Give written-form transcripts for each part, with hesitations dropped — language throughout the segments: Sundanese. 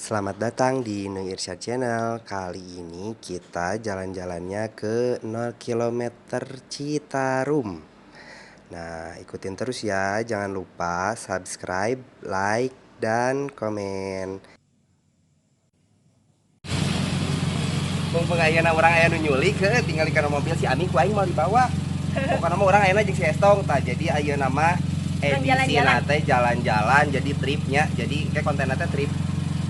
Selamat datang di Nung Irsyad Channel. Kali ini kita jalan-jalannya ke 0 km Citarum. Nah, ikutin terus ya. Jangan lupa subscribe, like, dan komen. Mumpung ayeuna urang aya nu nyulik heuh, tinggal kana mobil si Ami ku aing mau dibawa. Pokokna mah urang ayeuna jeung si Estong tah. Jadi ayeuna mah edisi jalan-jalan. Teh jalan-jalan, jadi tripnya, jadi kayak kontenna teh trip.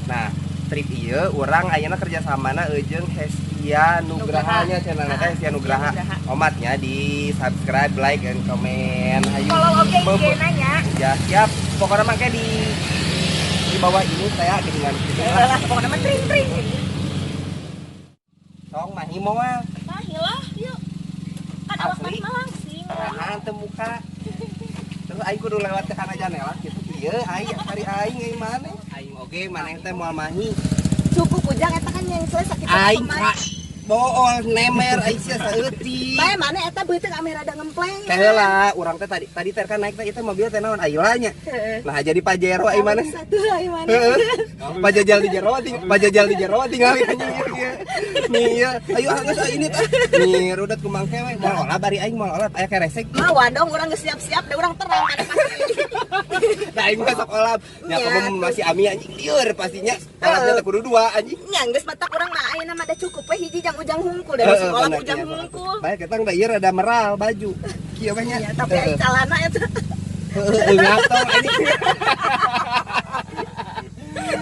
Nah, trip ieu urang ayeuna kerjasamana jeung Hestia Nugraha nya, channelna teh Hestia Nugraha. Nugraha. Omatnya di subscribe, like, and comment. Hayu. Follow oke IG nanya. Ya, siap. Pokoknya mah kayak di bawah ini saya dengan gitu lah. Lah, pokoknya mah tring tring. Tong mahi moal. Mahi lah, yuk. Kan awak Asli. mah langsing. Nah, teu muka. Terus aing kudu lewat ke kana janela gitu. Ieu aing cari aing euy maneh. Aing oge maneh teh moal mahi. Cukup ujang eta kan yang selesai sakit. Aing ka bool nemer aing sia saeutik. Bae mana eta beuteung ame rada ngempleng. Teh heula urang teh tadi tadi teh kan naik teh itu mobil teh naon ayolah nya. Heeh. Nah, jadi Pajero aing maneh. Satu aing mana. Heeh. Pajajal di jero ting pajajal di jero tinggal anjing ieu. Nih ieu, ayo ah geus ah, ini teh. Nih rudet kumangke we moal olah bari aing moal olah aya keresek. Mah wadong urang geus siap-siap da urang terang kada pasti. Nah, aing mah sok olap. Nya Nya, kamu masih ami anjing lieur pastinya. Olapnya teh kudu dua anjing. Nya geus matak urang mah ayeuna mah da cukup we hiji jang ujang hungkul da sekolah Bener, ujang iya, hungkul. Baik ketang da ieu rada meral baju. Kieu we nya. Ya, tapi aing calana eta. Heeh, ngatong anjing.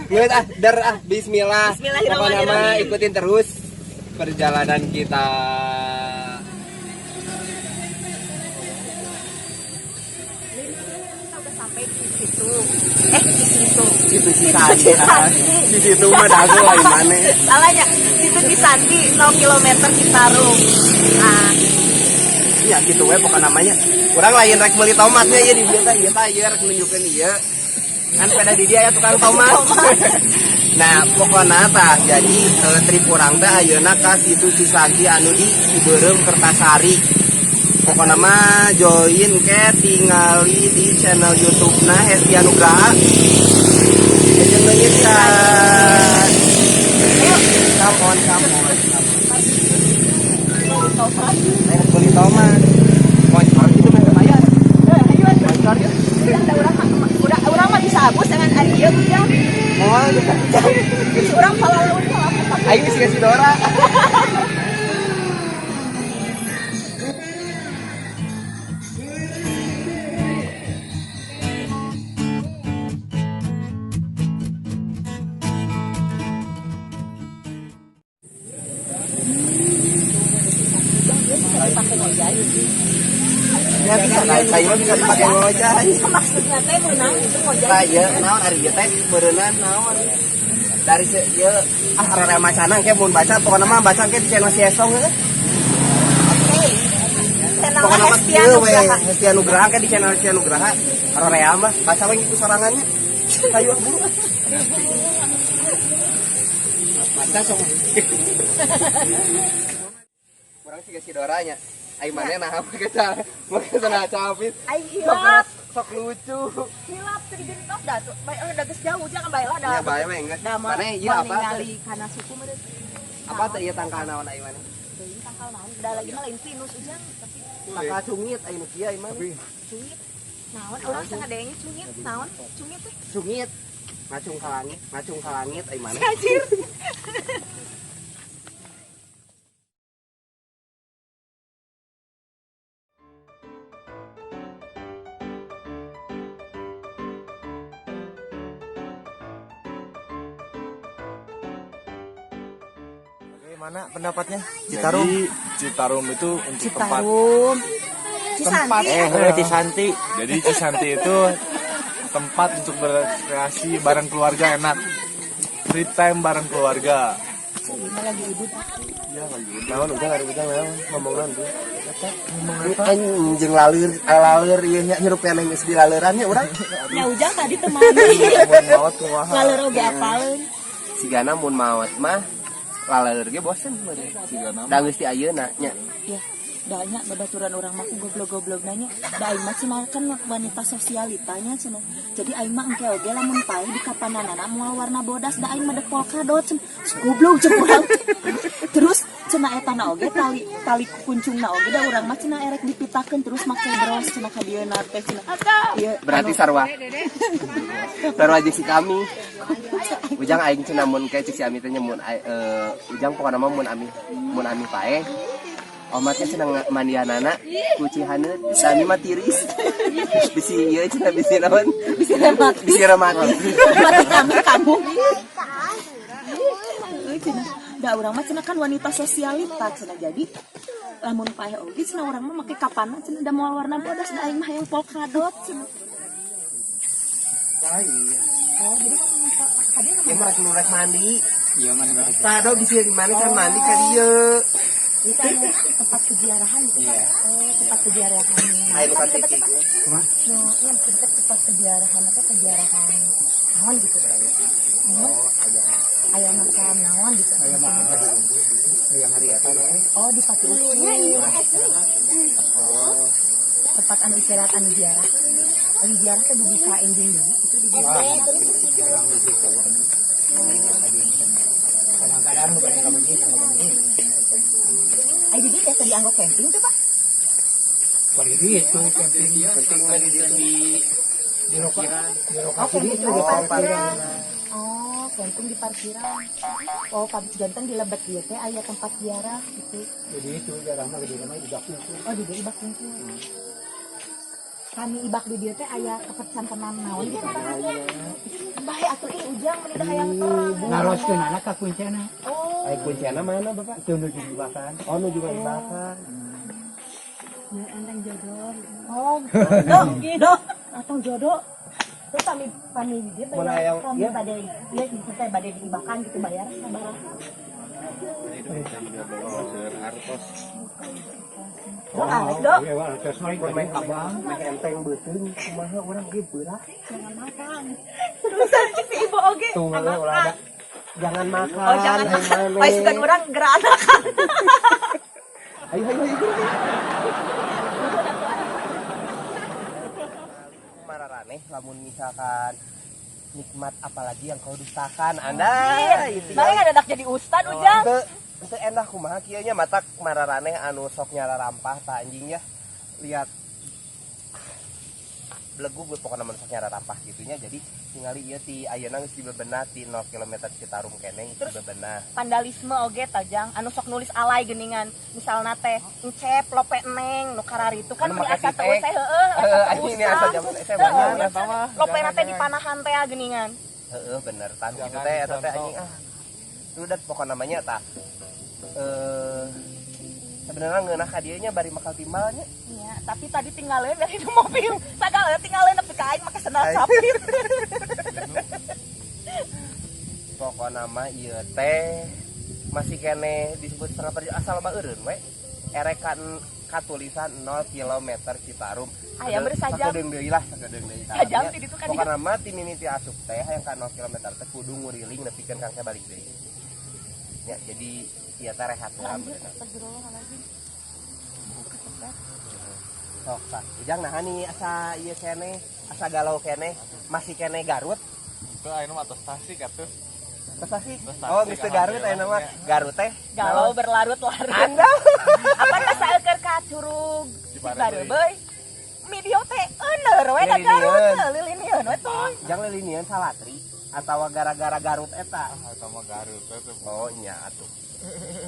Geus ah, der ah, bismillah. Bismillahirrahmanirrahim. Pokoknya mah ikutin terus perjalanan kita. Kita udah sampai di situ. Eh, di situ. Situ Cisanti. Di situ mah dago lain maneh. Salahnya, situ Cisanti 0 km Citarum. Nah, Ya gitu we pokoknya namanya. Urang lain rek meuli tomatnya ya di dieu teh ieu teh ieu rek nunjukeun ieu. Kan pada di dia ya tukang tomat. Nah, pokoknya tah jadi trip urang teh ayeuna ka situ Cisanti anu di Cibeureum Kertasari. Pokoknya mah join ke tingali di channel YouTube-na Hestia Nugraha. Jeung Irsyad. Ayo Come on, come on, come on. beli tomat. Ayo beli tomat. Moncor gitu mah bayar. Eh, ayo atuh. Moncor ya. Ujang da urang mah udah urang mah bisa abus dengan ari ieu ujang. Moal gitu. Jadi urang palalaun mah apa. Aing geus si Dora. Bisa dipakai ngojay. Ya bisa lah, saya mah bisa dipakai ngojay. Maksudnya teh meunang itu ngojay. Nah, ieu naon ari ieu teh meureunnan naon. Dari se ieu ah rada macana ke mun baca pokokna mah baca ke di channel si Esong heuh. Oke. Channel Pokokna mah Hestia kieu we Nugraha. Hestia Nugraha ke di channel Hestia Nugraha. Rarea mah baca we gitu sorangannya. Hayu ah buru. Baca sok. Kurang sih si Doranya. Ai maneh nah make cara make sana capit. Aing hilap. Sok lucu. Hilap teu digentos da tuh. Bae da geus jauh jangan bae lah da. Ya bae we geus. Da mah Maneh ieu apa? ningali kana suku meureun. Apa teh ieu tangkal naon ai maneh? Teuing tangkal naon? Da lagi mah lain pinus ujang tapi Tangkal cungit ai nu kieu ai maneh. cungit. Naon urang sangadenge cungit naon? Cungit teh. Cungit. Ngacung ka langit, ngacung ka langit ai maneh. Anjir. Oke, mana pendapatnya? Citarum. Jadi Citarum itu untuk tempat Citarum. Cisanti. Cisanti. Jadi Cisanti itu tempat untuk berekreasi bareng keluarga enak. Free time bareng keluarga. Ini lagi udut. Iya lagi udut. Naon ujang ari ujang naon ngomong naon tuh. Anjing laleur laleur ieu nya hirup keneh geus di laleuran nya urang. Nya ujang tadi teu mandi. Mun maot kumaha. Laleur oge apaleun. Sigana mun maot mah laleur ge bosen meureun. Sigana Da geus di ayeuna nya. Iya. Banyak babaturan urang mah ku goblok-goblok nanya. Da aing mah cenah kan wanita sosialitanya cenah. Jadi aing mah engke oge lamun paeh di kapananana moal warna bodas, da aing mah dek polkadot cenah. Goblok cek urang. Terus cenah etana oge tali tali kukuncungna oge da urang mah cenah erek dipitakeun terus make bros cenah ka dieuna teh cenah. Ieu Berarti sarua. Sarua jeung si kami. Ujang, aing cenah mun kayak cek si Ami teh nya mun ujang pokona mah mun ami paeh. Omatnya cenah mandianana ku cihaneut, si Ami mah tiris. Bisi ieu cenah, bisi naon? Bisi rematik. Bisi rematik. Mati kami kamu. Heueuh, cenah. Da urang mah cenah kan wanita sosialita cenah, jadi lamun paeh oge cenah urang mah make kapana cenah da moal warna bodas, da aing mah hayang polkadot cenah. Oh, jadi tadi Ieu mah rek nu rek mandi. Iya, mana berarti. Tado bisi di mana kan mandi ka dieu. Itu anu tempat keziarahan gitu kan? Oh, tempat keziarahan. Ayo nu ka titik. Kumaha? Nu, iya maksudnya tempat keziarahan atau keziarahan naon gitu. Naon? Oh, aya. Aya makam naon gitu. Aya mah aya hari eta. Oh, di Pati Ukur. Oh. Tempat anu istirahat anu ziarah. Anu ziarah teh bisa enjing deui itu di dieu. Wah, jarang hiji ka. Kadang-kadang bukan yang kamu kamu ini. Ayo di dieu biasa dianggo camping tuh, Pak. Balik itu camping. Penting mah di ditu. Di lokasi Oh, camping itu di di parkiran. parkiran. Oh, camping di parkiran. Oh, janten di lebet ieu teh aya tempat ziarah gitu. Jadi itu jarang mah di mah ibak itu. Oh, di dieu ibak kungkul. Kami ibak di dieu teh aya kepercantenan naon gitu, Pak. Bae atuh ih, Ujang meni hayang terang. Naroskeun anak ka kuncena. Oh. Ai kuncena mana, Bapak? Itu nuju dibakan. Oh, nuju ngaibakan. Ya, enteng jodoh. Oh, do, do, atong jodoh. Terus kami kami dia Mun bayar, hayang- kami iya. bade, iya kita bade diibakan gitu bayar sabaraha. Artos. Do, arek do. Iya, wah, terus mah Mun meh meh enteng beuteung kumaha urang ge beurah. Jangan makan. Terusan cek si ibu oge. Tuh ulah ada. Jangan makan. Oh, jangan ai makan. maneh. Oh, sugan urang gerak anakan. Ayo ayo ayo. Mararaneh lamun misalkan nikmat apalagi yang kau dustakan Anda itu. Mari ada jadi ustad, Ujang. Teu teu endah kumaha kieu nya, matak mararaneh anu sok nyararampah ta anjing ya. Lihat belegu gue pokoknya mun sok nyararampah gitunya, jadi tingali ieu ti ayeuna geus dibebenah ti 0 km Citarum keneh geus dibebenah. Vandalisme oge tajang anu sok nulis alay geningan, misalna teh encep lope neng nu karari itu kan Anu meni make asa teu titik. teh heueuh asa Heeh, teu anjing ini asa usah. zaman SMA Heeh, nya. lope teh di panahan teh geningan. Heeh, bener tan gitu Jangan teh eta teh dicontoh. anjing ah. Udah pokoknya namanya tah. Sebenarnya ngeunah ka dieu nya bari makal timbalnya. Iya, tapi tadi tinggalin dari di mobil. Sagala tinggalin nepi ka aing make sendal capit. Pokokna mah ieu teh masih keneh disebut setengah perjalanan asal loba eureun we. Erekan katulisan 0 km Citarum. Aya beureus sajam. Sakedeung deui lah, sakedeung deui. Sajam ti ditu ka dieu. Pokokna mah ti mimiti asup teh hayang ka 0 km teh kudu nguriling nepikeun kang balik deui. Ya, jadi ieu teh rehat lah Lanjut, bener. astagfirullahaladzim. Kesepet. Sok tah. Ujang nah nih asa ieu keneh, asa galau keneh, masih keneh Garut. Itu ayeuna mah atos Tasik atuh. Terus sih? Terus Oh, Tasik, geus teu Garut ayeuna mah. Garut teh. Galau berlarut-larut. Anda. Apa asa keur ka Curug Cibareubeuy. Cibareubeuy. Video teh euneur we da Garut, Lilinian. lilinian we tuh. Jangan lilinian salatri atau gara-gara Garut eta. Ah, eta mah Garut teh tuh. Oh nya atuh.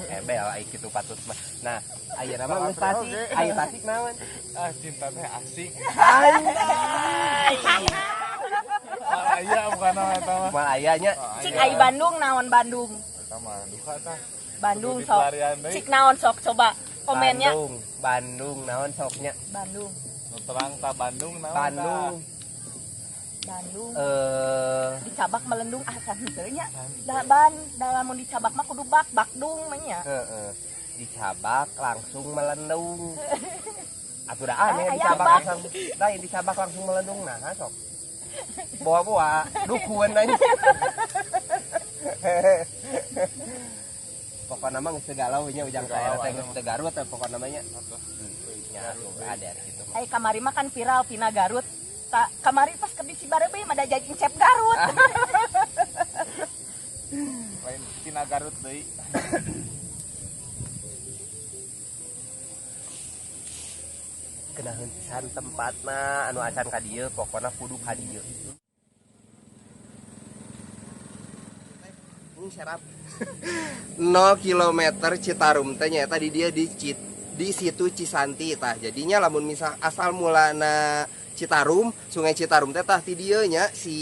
Ebel ai kitu patut mah. Nah, ayeuna mah geus Tasik, aya Tasik naon? Ah, cinta teh asik. Anjay. Moal aya bukan nama eta mah. Moal aya nya. Moal Cik aya. ai Bandung naon Bandung? Eta mah duka tah. Bandung Kudu sok. dipelarian deui. Cik naon sok coba komennya. Bandung, Bandung naon soknya? Bandung. Nu terang ta Bandung naon tah? Bandung. Bandung. Eh Dicabak melendung ah kan henteu nya. Da ban da lamun dicabak mah kudu bak bakdung mah nya. Heeh. Dicabak langsung melendung. Atuh da aneh Ah, aya dicabak bak. langsung. Lain dicabak langsung melendung nah sok. Bawa-bawa dukun aja. Pokoknya Pokokna mah geus teu galau nya Ujang Teu galau, ka teh geus teu Garut teh pokokna mah nya. Nya atuh ada gitu. Ai kamari mah kan viral Vina Garut. Ta, kamari pas ke Cibareubeuy mah da jadi Encep Garut. Lain tina Garut deui. Kenaheun pisan tempatna anu acan ka dieu pokona kudu ka dieu. Ini serap 0 km Citarum teh nyaeta di dieu di situ Cisanti tah. Jadinya lamun misal asal mulana Citarum, Sungai Citarum teh tah ti dieu nya si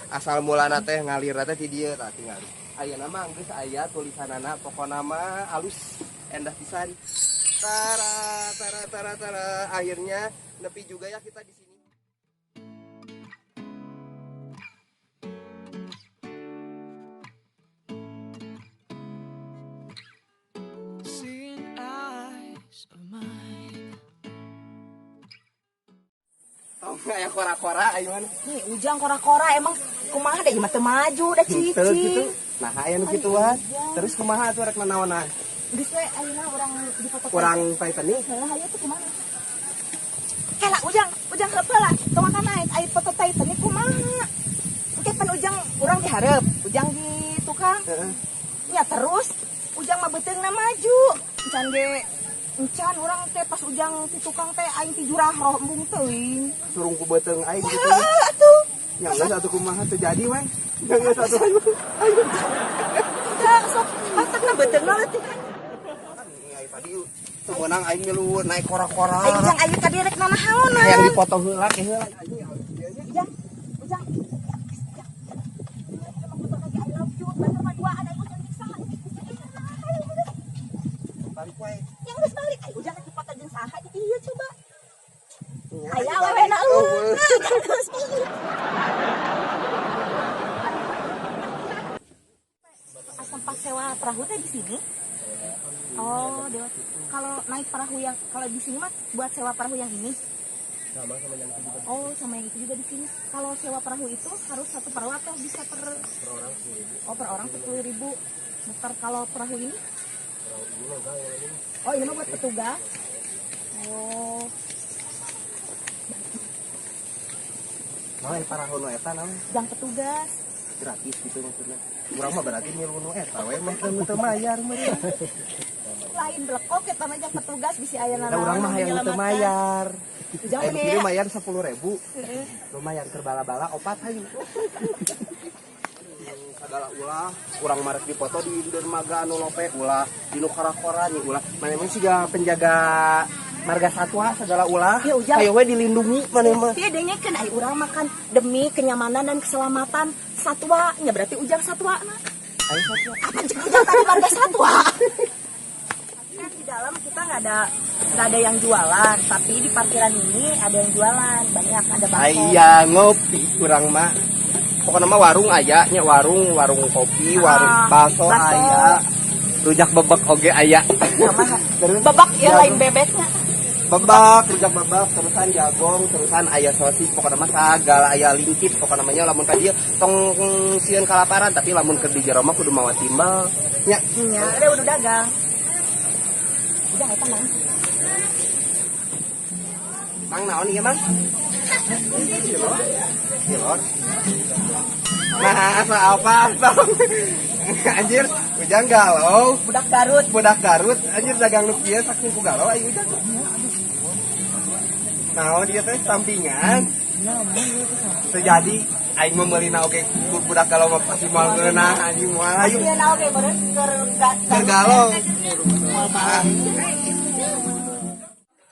asal mulana teh ngalir teh ti dieu tah tingali. Ayeuna mah geus aya tulisanana pokona mah alus endah pisan. Tara tara tara tara akhirnya nepi juga ya kita di sini. Seeing eyes of mine. Tong aya kora-kora ayo mana? Nih Ujang kora-kora emang kumaha da ieu mah teu maju da Henteu cicing. gitu. Nah, aya nu kituan. Terus kumaha atuh rek nanaonan? Geus we ayeuna urang dipoto. Kurang Titanic. Heeh, hayu tuh kumaha? Kela Ujang, Ujang heula. Tong makan naik aya foto Titanic kumaha? Engke pan Ujang urang dihareup, Ujang di tukang. Heeh. Nya terus Ujang mah beuteungna maju. Encan ge encan urang teh pas Ujang ti tukang teh aing ti jurah roh embung teuing. Surung ku beuteung aing gitu. Heeh atuh. Nya geus atuh kumaha teu jadi we. Nya geus atuh ayo. Ayo. Ujang sok matakna beuteungna leutik. Ai tadi teu meunang aing milu naik kora-kora. Aing Ujang ayeuna ka direk nanahaonan. Hayang dipoto heula ke heula anjing alus ieu nya. Ujang, Ujang. Ujang. Emang foto lagi I love you, bener mah duaan aing Ujang jeung saha. Balik we. Yang geus balik aing Ujang rek foto jeung saha di dieu coba. Nya, Aya balik. awewena Oh, eueuh. Geus balik. Tempat sewa perahu teh di sini? Oh, dewa. Kalau naik perahu yang kalau di sini mah buat sewa perahu yang ini. Sama sama yang itu juga. Oh, sama yang itu juga di sini. Kalau sewa perahu itu harus satu perahu atau bisa per Per orang 10.000. Oh, per orang 10.000. Muter kalau perahu ini? Perahu ini mah enggak yang ini. Oh, ini mah buat petugas. Oh, Nah, perahu nu eta naon? jang petugas. Gratis gitu maksudnya. Urang mah berarti milu nu eta we mah teu teu mayar meureun. Lain blekok eta mah jang petugas bisi aya Da urang mah hayang teu mayar. Jauh Aya nu deh. kieu mayar 10.000. Lumayan keur bala-bala opat hayu. Segala ulah urang mah rek dipoto di dermaga anu lope ulah di nu kora-kora nih ulah. Maneh mah siga penjaga marga satwa segala ulah. Ya, Ujang. Hayo we dilindungi maneh mah. Iya, dengekeun ai urang makan demi kenyamanan dan keselamatan satwa. Nya berarti Ujang satwa na. Ayo satwa. Apa cek Ujang tadi marga satwa? Kan di dalam kita nggak ada yang jualan, tapi di parkiran ini ada yang jualan, banyak ada bakso. Aya ngopi urang mah. Pokoknya mah warung aya nya warung, warung kopi, warung Ah, bakso bakso. aya. Rujak bebek oge aya. Sama Terus bebek ya lain bebeknya. Bebek, rujak bebek, terusan jagong, terusan aya sosis, pokoknya mah sagala aya lingkit, pokoknya namanya lamun ka dieu tong sieun kalaparan, tapi lamun keur di jero mah kudu mawa timbel. Nya, Nya, ada udah dagang. Ujang eta naon? Mang naon ieu, Mang? Cilor. Cilor. Nah, asa apa tong? Anjir, Ujang galau. Budak Garut. Budak Garut, anjir dagang nu kieu saking ku galau ayo Ujang. Naon dia teh sampingan. Terjadi aing mah meulina oge ku budak galau mah pasti moal ngeunah anjing moal ayo. Iya naon ge meureun keur Keur galau. Moal balik.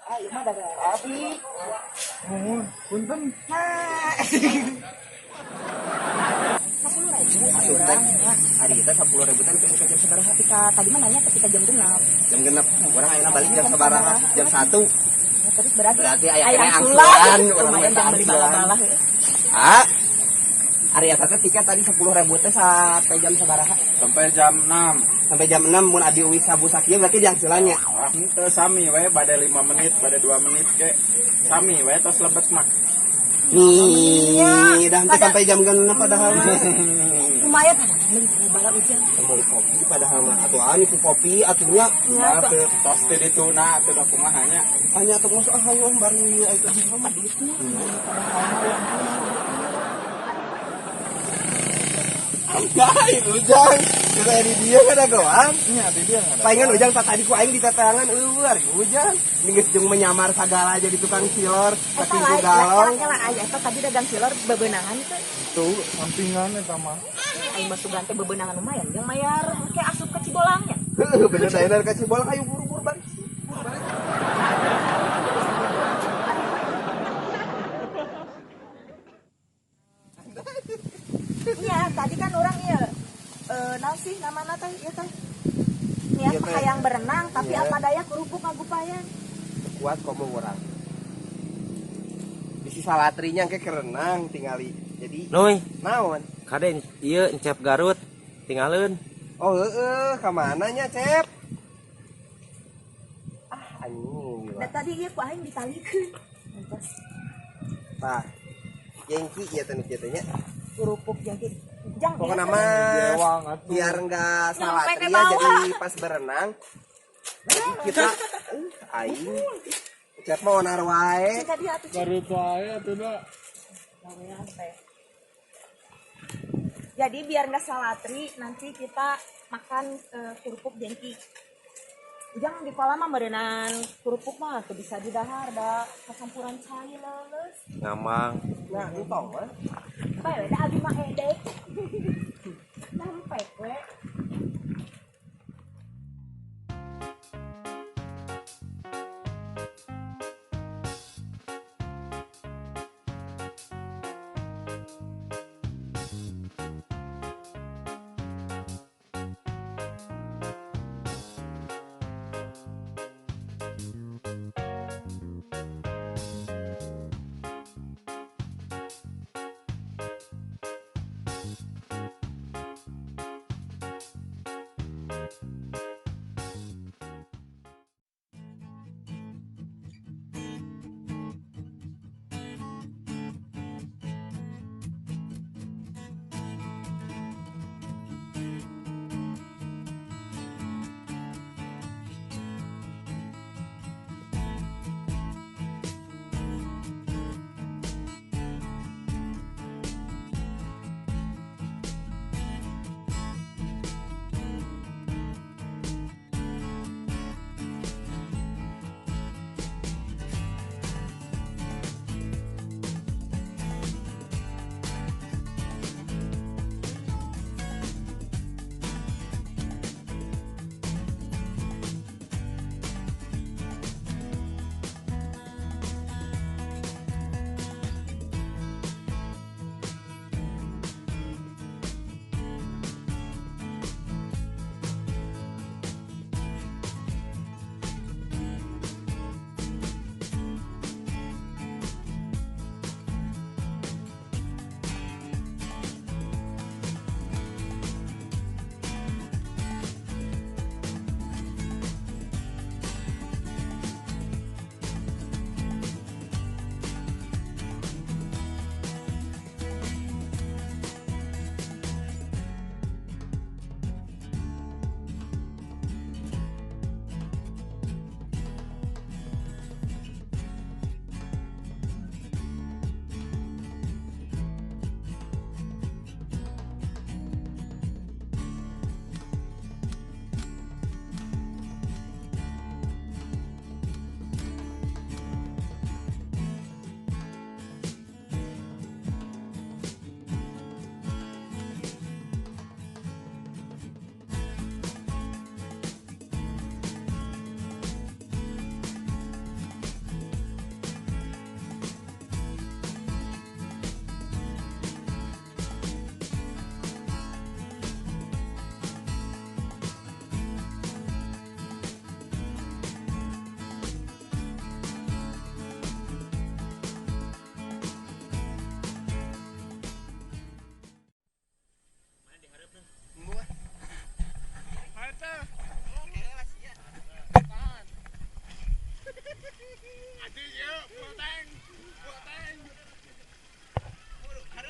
Ayo mah dagang abi. Punten. Nah. 10.000 Asup teh. Hari kita 10.000 teh ke jam sabaraha? Ketika tadi mah nanya ketika jam genap. Jam genep. Urang ayeuna balik jam sabaraha? Jam 1. Ya, terus berarti Berarti aya aya keneh angsulan. angsulan, urang Lumayan minta jang beli angsulan. bala-bala ya. Ah. Ari eta teh tiket tadi 10.000 teh sampai jam sabaraha? Sampai jam 6. Sampai jam 6 mun abi uwi sabu sakieu berarti diangsulannya. Ah, henteu sami we bade 5 menit, bade 2 menit ge. Sami we tos lebet mah. Nih, dah sampai sampai jam genep padahal mah. Lumayan ada bala hujan. Meuli kopi padahal mah atuh ani ku kopi atunya. Ya, Nah, teu tos teh dituna atuh da kumaha nya. Hanya atuh ngos ah hayu bari ieu itu. Peditnya. Anjay, ujang. Kita di dia kan ada goang. Nya di dia ada. Palingan ujang tak tadi ku aing di teteangan eueuh ari ujang. Ini geus jeung menyamar sagala jadi tukang cilor, Eta saking lain, ku galong. kela aya eta tadi dagang cilor bebenangan teh. Tuh, sampingan eta mah. Aing mah sugan teh bebenangan lumayan yang mayar kayak asup ke Cibolangnya. Heueuh, bener saya ka Cibolang ayo buru-buru balik. Buru balik. Iya, tadi kan orang iya naon sih namana teh ieu teh. Niat Iya, mah teh. hayang berenang tapi Iya. apa daya kerupuk ngagupayan. Kuat komo urang. Bisi salatrinya engke kerenang tingali. Jadi Nuy, naon? kade ieu Encep Garut tinggalin. Oh heeh, ka mana nya, Cep? Ah, anjing Da gila. tadi ieu ku aing ditalikeun. Entos Tah. Jengki ieu teh nu kieu teh nya. kerupuk jangkit. Jang Pokoknya biasa. mah Jewang atuh. biar nggak salah Nyampe ke ya bawah. jadi pas berenang jadi kita aing Cep mah onar wae. Cing tadi atuh cing. Garut wae atuh da. Gawean teh. Jadi biar nggak salatri nanti kita makan kerupuk jengki. Ujang di kolam mah meureunan kerupuk mah teu bisa didahar da kacampuran cai leuleus. Ngamang. Nah, entong mah. Bae we da abi mah edek. Nampek we.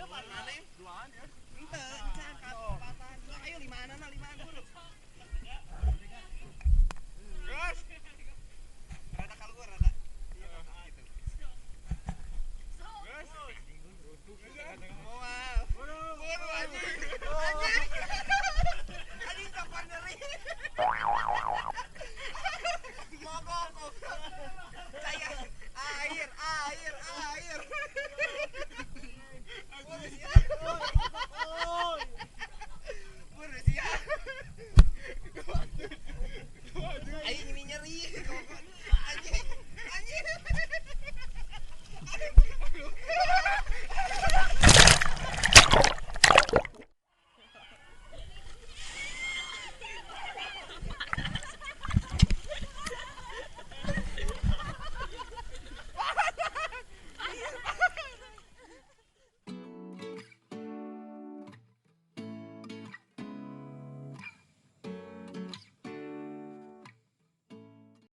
Ieu maneh duaan ya. Henteu, can kaopatan. Ayo limaanana limaan buru. Gas. Rada keluar rada. Iya gitu. Gas. Moal. Buru anjing. Anjing. Anjing copor nyeri. Mogok goblok. Saya air air air. Buru sia. Buru sia. Aing ini nyeri. Anjing. Anjing. Aduh.